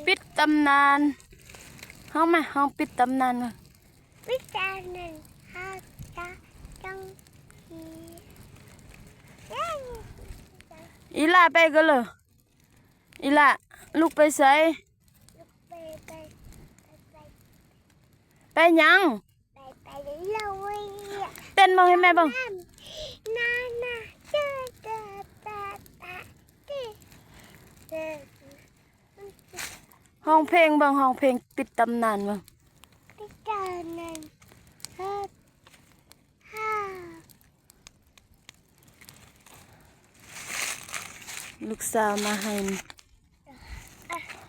ປິດຕຳນານ. ຮ້ອງມາ, ຮ້ອງປິດຕຳນານມາ. ປິດຕຳນານ ເຮົາຈະຕ້ອງ ອີ່ຫຼ້າໄປກະເລີ. ອີ່ຫຼ້າ ລູກໄປໃສ? ລູກໄປ ໄປ ໄປ ໄປ ໄປຫຍັງ? ໄປ ໄປເລີຍ. ເຕັ້ນເບິ່ງໃຫ້ແມ່ເບິ່ງ. ນານາ ເຕີ ເຕີ ເຕີ ເຕີ ເຕີ ຮ້ອງເພງເບິ່ງ, ຮ້ອງເພງປິດຕຳນານເບິ່ງ. ປິດຕຳນານ ເອີ ລູກສາວມາໄຫ້.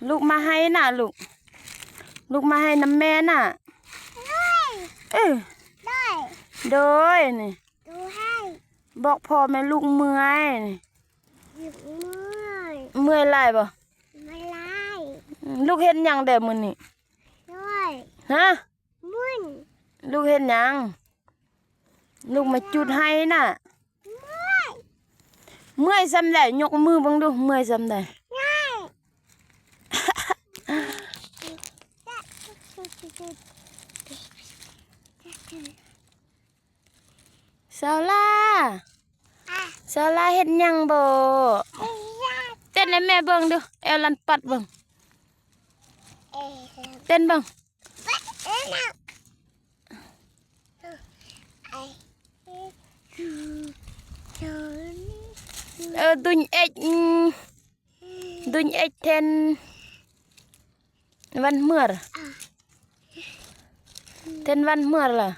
ລູກມາໄຫ້ນະລູກ. ລູກມາໄຫ້ນຳແມ່ນະ. ໂດຍ ເອີ ໂດຍ ໂດຍນີ້. ບອກພໍ່ແມ່ລູກເມື່ອຍນີ້. ເມື່ອຍ ເມື່ອຍຫຼາຍບໍ່? ເມື່ອຍຫຼາຍ. ອືມ ລູກເຮັດຫຍັງແດ່ມື້ນີ້? ໂດຍ ຮະ? ມື້ນ ລູກເຮັດຫຍັງ? ລູກມາຈູດໄຫ້ນະ. ເມື່ອຍ ເມື່ອຍສ່ຳໃດ? ຍົກມືເບິ່ງດູ ເມື່ອຍສ່ຳໃດ? ເມື່ອຍ ສາວລາ ອະ ສາວລາເຮັດຫຍັງບໍ່? ເຮັດຫຍັງ? ເຕັ້ນໃຫ້ແມ່ເບິ່ງດູ ແອວລັນປັດເບິ່ງ. ເອີ ເຕັ້ນເບິ່ງ. ເອີ ດຸນເອັກ ອືມ ດຸນເອັກ ເທັນ ວັນເມືອ ເທັນວັນເມືອລະ.